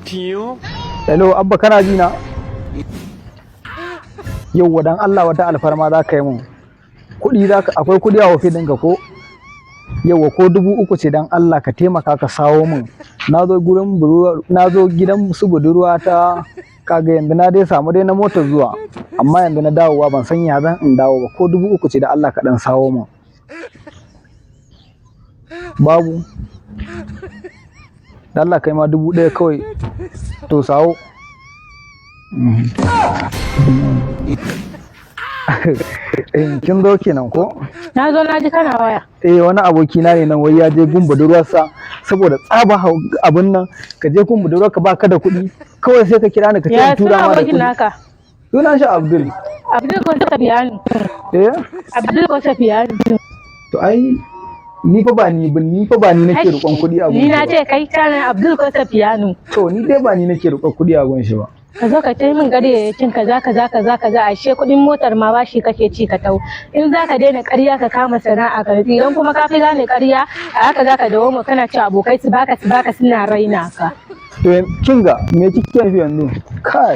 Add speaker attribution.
Speaker 1: Hello Abba, kana ji na? Yauwa, dan Allah wata alfarma za ka yi mun. Kuɗi za ka, akwai kuɗi a ofis ɗinka ko? Yauwa, ko 3,000 ce, dan Allah ka taimaka ka sawo mun. Na zo gurin budurwa, na zo gidan su budurwa ta, kaga yanzu na dai samu dai na motar zuwa, amma yanzu na dawowa ban san ya zan in dawo ba. Ko 3,000 ce, da Allah ka dan sawo mun. Babu. Da Allah kai ma 1,000 kawai. To sawo. Kin zo kenan ko?
Speaker 2: Na zo, na ji kana waya.
Speaker 1: Eh, wani aboki na ne nan, wai ya je gun budurwarsa. Saboda tsaba abun nan, ka je gun budurwarka ba ka da kuɗi, kawai sai ka kira ni ka ce
Speaker 2: Ya
Speaker 1: in tura
Speaker 2: suna
Speaker 1: ma da
Speaker 2: abokin
Speaker 1: kuɗi.
Speaker 2: naka?
Speaker 1: Sunan shi Abdul.
Speaker 2: Abdul ko Safiyanu?
Speaker 1: Eh?
Speaker 2: Abdul ko Safiyanu?
Speaker 1: To ai ni fa ba ni nake roƙon kuɗi a gun
Speaker 2: Ni na
Speaker 1: shi ba.
Speaker 2: ce kai kana Abdul ko Safiyanu?
Speaker 1: To ni dai ba ni nake roƙon kuɗi a gun shi ba.
Speaker 2: Ka zo ka ce min ƙaryayyakin kaza kaza kaza kaza, ashe kuɗin motar ma bashi kake ci ka tau. In za ka daina ƙarya ka kama sana'a ka nutsi, idan kuma ka fi gane ƙarya a haka za ka dawo mu kana cewa abokai su baka, su baka, suna raina ka.
Speaker 1: To kinga, me kike nufi yanzu? Kai.